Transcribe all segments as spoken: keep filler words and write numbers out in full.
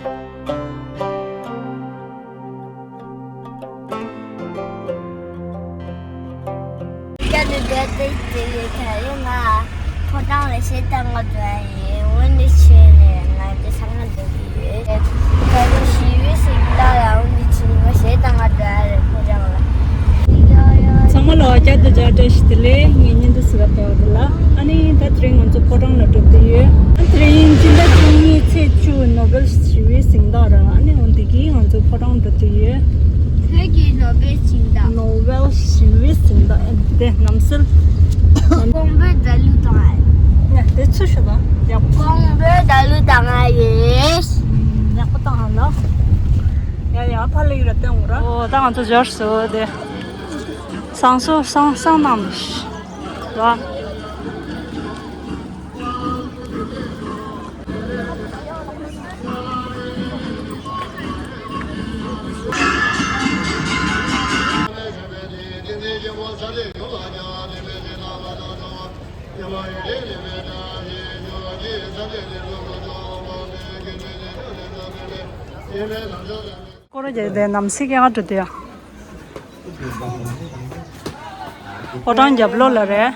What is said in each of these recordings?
སྐྱབས་འགྲོ་དེ་དེ་ཡི་ག་ཡོད་ན་ཕོ་བྲང་ལ་གཞས་བཏང་ག་འགྲོ་ཡ་ཡིན། འོ་ནི་ཆོས་ནས་ང་འདི་ཚང་མ་འགྲོ་གི་ཡོད། ད་རུང་ཞི་བའི་གཟེངས་རྟགས་ལ་འོ་ནི་ཆོས་ང་གཞས་བཏང་ག་འགྲོ་ཡ་རེད་ཕོ་བྲང་ལ། ཚང་མ་ལ་བསྐྱར་དུ་བཅར་འདྲི་ཞུ། དེ་ལས་ངའི་བརྙན་ཐུང་གཟིགས་ག་ཕེབས་པ་དེ་ལ། ཨ་ནི་ད་དེ་རིང་ང་ཚོ་ཕོ་བྲང་ལ་འགྲོ་གི་ཡོད། ཨ་དེ་རིང་སྤྱི་ཟླ་བཅུ་གཉིས་ཚེས་བཅུ་ནོ་བེལ་ཞི་བའི་གཟེངས་རྟགས་ར། ཨ་ནི་འོ་འདི་གིས་ང་ཚོ་ཕོ་བྲང་འགྲོ་གི་ཡོད། བོད་ཀྱི་ནོ་བེལ་གཟེངས་རྟགས། ནོ་བེལ་ཞི་བའི་གཟེངས་རྟགས། ཨེ་དེ་རྣམ་སྲོལ། ཀོང་པོའི་རྒྱལ་གླུ་དང་། ནས་དེ་ཚུར་ཞུ་དང་ཡག་པོ། ཀོང་པོའི་རྒྱལ་གླུ་དང་ང་ཡིས། ཡག་པོ་བཏང་ཧ་ལ། ཡ་ཡ་ཕ་ལེ་ཡུ་ར་བཏང་འོ་ར། ཨོ་ད་ང་ཚོ་འབྱོར་སོང་དེ། བསང་གསོལ་བསང་བསང་གནང་ནས་ཤི། ར། སྐོར་ར་རྒྱག་དེ་ནམ་སི་ཀེ་ཨ་འགྲོ་དེ་ཡ། ཕོ་བྲང་རྒྱབ་ལོགས་ལ་རེད།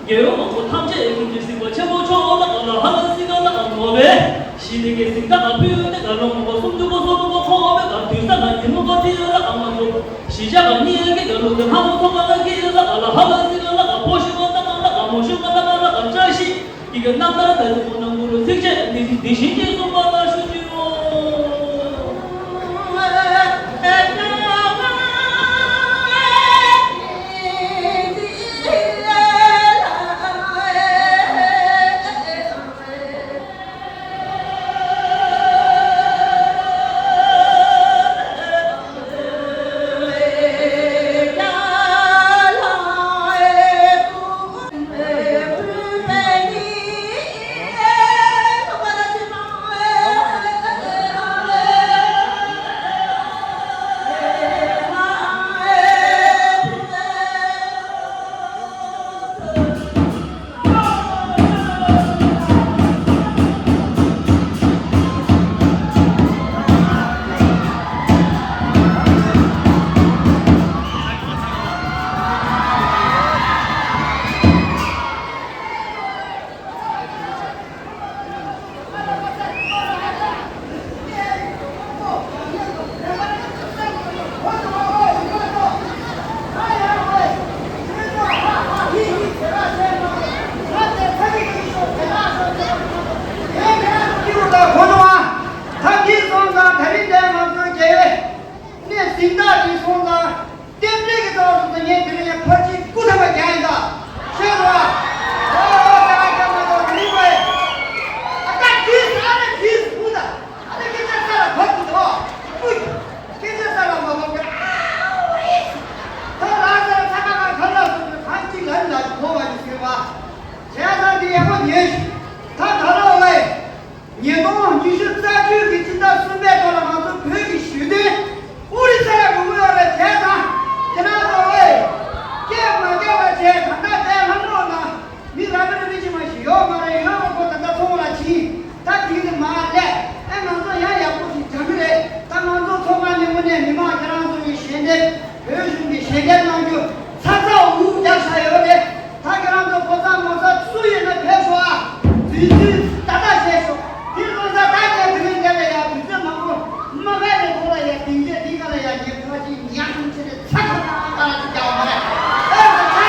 རྒྱལ་བ་མང་པོ་ཐམས་ཅད་ཀྱི་གཟིགས་པ་ཆེན་པོ་མཆོག་ལ་ཨ་ལ་ཧ་ལ་སི་ཀ་ལ་ཨ་ངོ་བོས་ཞི་བདེ་གི་གཟིགས་ད་ཨ་ཕུལ་ཏེ་ག་ལོ་ངོ་བོ་སུམ་ཅུ་པོ་སོ་པོ་ཁོ་བོ་ག་དུས་ས་ན་ཉིན་མོ་ག་དེ་ལ་ཨ་ང་ཚོ་ཞི་བྱ་ག་ནི་ཨེ་ཀི་ག་ལོ་དེ་ཧ་ལ་སོ་ག་ལ་ཀི་ལ་ཨ་ལ་ཧ་ལ་སི་ཀ་ལ་ཨ་ཕོ་ཤི་བ་ལ་ཨ་ལ་ཨ་མོ་ཤི་བ་ལ་ཨ་ལ་ཨ་བཀྲ་ཤིས། ཡི་གེ་རྣམ་ཐར་ད་དུ་མོ་ནང་གུ་རུ་ཚིགས་བཅད་འདི་བཞིན་འདི་བཞིན་གྱིས་གསུངས་པ་ལ་ཞུ་རྒྱུའོ། གནས་གཟིམ་དག་འདི་སོང་ཙང་། རྟེན་འབྲེལ་གྱི་རྩ་བ་སོང་ཙང་ངས་དེ་རིང་ཕར་ཕྱིན་སྐུ་ཐམ་པ་རྒྱག་ཡིན་ད། ཤེས་སོང་ཨ། ཨོ་ད་ཨ་ཀྱ་མ་གཏོགས་དེ་རིང་བས། ཨ་ད་དུས་ཨ་ད་དུས་སུ་ད། ཨ་ད་སྐད་ཆ་ས་ལ་བབ་འདུག་ཨོ། སྐུ། སྐད་ཆ་ས་ལ་མ་བབ་ཀྱ། ཨ་ཝེ། ད་ལ་ས་ལ་ཚ་ཁ་ཁ་ཁ་ལ་སོང་ནས་ཁ་གཅིག་ལ་ནི་ལ་གོ་བ་ནི་ཟེར་བ། བྱས་ཙང་འདི་ཡག་པོ་ཉོས་ཤིག་ད་ད་ལོ་བས། ཉིས་སྟོང་ཉི་ཤུ་རྩ་བདུན་གྱི་སྤྱི་ཟླ་གསུམ་པའི་ཐོག་ལ་ང་ཚོ་བོད་ཀྱི་གཞོན་ནུ་ཨོ་རི་ས་ལ་འགྲོ་གི་ཡོད་རེད། བྱས་ཙང་དེ་ན་ཚོ་ཨེ་སྐད་མ་རྒྱག་པ་བྱས། ད་ལྟ་དེ་ལྷང་ལོག་ན་མི་ར་མི་ར་མི་ཅི་མ་ཞིག་ཡོད་མ་རེད། ཡོད་མ་གོ་ད་ལྟ་ཚོང་ལ་ཕྱིན། ད་དེ་གི་མ་སླེབས། ཨེ་ང་ཚོ་ཡང་ཡག་པོ་ཞིག་བྱ་གི་རེད། ད་ང་ཚོ་ཚོང་ཁང་ནས་དངོས་གནས་མི་མང་ཁྱེད་རང་ཚོ་གི་ཞལ་འདེབས། བོད་གཞུང་གི་ཞལ་འདེབས་གནང་རྒྱུ་ཚ་ཚ་འུར་འུར་རྒྱག་བཞག་ཡོད་རེད། ད་ཁྱེད་རང་ཚོ་ཕོ་གསར་མོ་གསར་སུ་ཡིན་ན་ཕེབས་ཤོག་ཨ། དུས་ཚོད་ཏག་ཏག་བྱས་ཤོག་དེ་སོང་ཙང་ད་ངས་དེ་རིང་འདི་ལ་ཡ་དུས་ཚོད་མང་པོ་མ་ཁ་ནས་ཐོག་ལ་ཡ་སྡིངས་ཆ་འདི་ག་ལ་ཡ་ངས་ཁ་ཅིག་ཉག་ཅིག་བྱས་ནས་ཚ་ཁ་ཁ་ཁ་ཁ་ཅིག་རྒྱག་མ་རེད། ཨེ་ཚ་ཁ།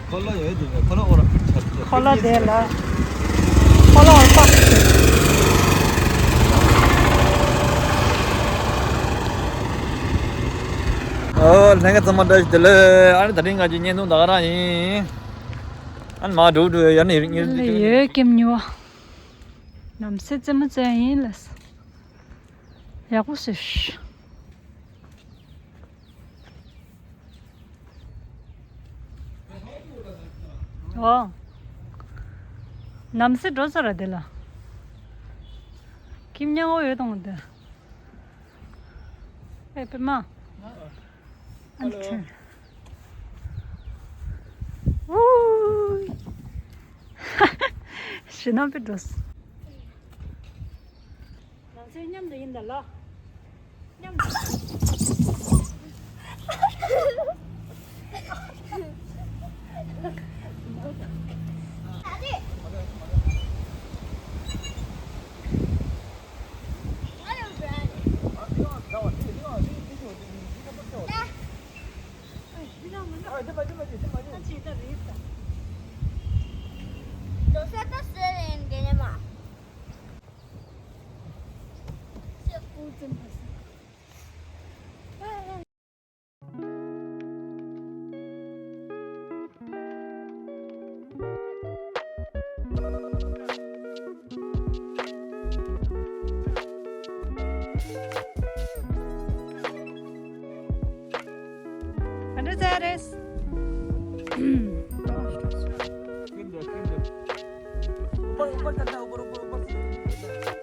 འཁོར་ལོ་ཡོད་དེ། འཁོར་ལོ་འོར་ཆ། འཁོར་ལོ་དེ་ལ། འཁོར་ལོ་འོར་པ། ཨོ། ལྷན་རྒྱས་ཚང་མ་བཀྲ་ཤིས་བདེ་ལེགས། ཨ་ནི་དེ་རིང་ང་ཚོའི་བརྙན་ཐུང་ད་ག་རང་ཡིན། ཨ་ནི་མ་འགྲོ་འགྲོ་ཡར་ནས་ཡར་ནས་ཡོད་ཀྱི་མྱོང་། ནམ་སེ་རྩེད་མོ་རྩེ་ཡིན་ལ། ཡག་པོ་བཟོས། ཨོ། ནམ་སེ་འགྲོ་ས་ར་དེ་ལ། ཁྱིམ་ཉག་འོ་ཡོད་དང་དེ། ཨེ་པེ་མ། ཨན་ཁྲེ། ཝུའུ། ཤི་ན་པེ་འགྲོ་སོང་། ང་ཚོས་མཉམ་དུ་ཡིན་ད་ལ། མཉམ་དུ། ག་འདྲ་བྱས་རེད།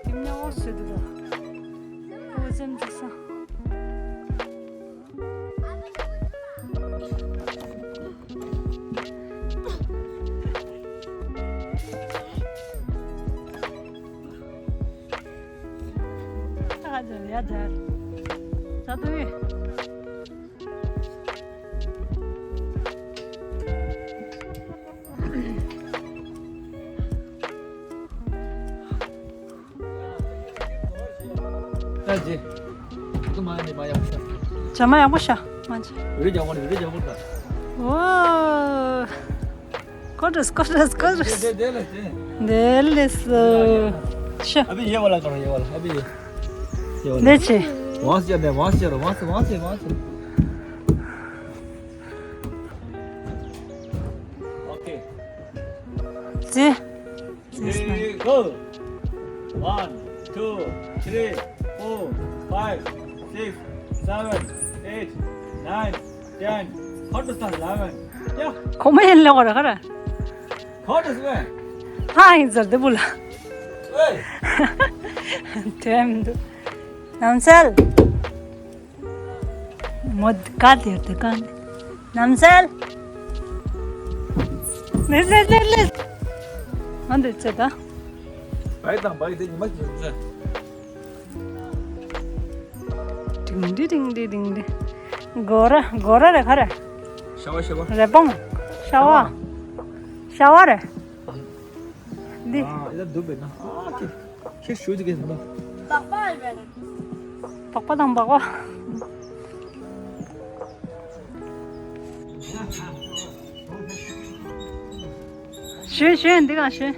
དེ་མཉམ་འོ་བཟོས་འདུག་ག་འོ་ཙམ་ཅིག་ས། ད་ག་ཚོད་ཡ་ཛར། ད་དུང་ཡོད། ཨ་ཅེ། ཏུ་མ་ནི་མ་ཡག་པོ་ཤ། ཇ་མ་ཡག་པོ་ཤ། མ་ཅེ། རི་རྒྱག་གོ་རི་རྒྱག་གོ་ད། ཨོ། ཀོ་ཏྲས་ཀོ་ཏྲས་ཀོ་ཏྲས། དེ་དེ་དེ་ལ་དེ། དེ་ལས་སོ། ཤ། ཨ་བི་ཡེ་བ་ལ་ཀ་རོ་ཡེ་བ་ལ་ཨ་བི་ཡེ། ཡེ་བ་ལ། དེ་ཅེ། ཝང་སི་ཡ་དེ་ཝང་སི་ཡ་རོ་ཝང་སི་ཝང་སི་ཝང་སི། ཨོ་ཁེ། ཅེ། Ready, go. One, two, three, four, five, six, seven, eight, nine, ten. How to stand? Eleven. Yeah. ཁོ་མ་ཡིན་ལོག་ར་ཁ་ར། How to swim? ཧ་ཡིན་ཟེར་དེ་བུ་ལ། Hey. དེ་མི་འདུག་ནམ་སེལ། མོ་ག་དེར་དེ་ག་ནི། ནམ་སེལ། ལེ་ལེ་ལེ་ལེ། ཨ་འདི་ཚེ་ད། བའི་དང་བའི་དེ་ཉི་མ་ཞིག་ཟེར། ཏིང་ཏི་ཏིང་ཏི་ཏིང་ཏི། སྒོ་ར་སྒོ་ར་རེ་ཁ་རེ། ཤ་བ་ཤ་བ། རེ་སྤུངས། ཤ་བ། ཤ་བ་རེ། འདི། ཨ་ཨེ་ད་འདུག་བས་ན་ཨ་ཁེ་ཁེ་ཞུ་དེ་གེ་ཟིན་པ། སྦག་པ་དང་སྦག་པ། ཞོན་ཞོན་འདི་ག་ཞོན།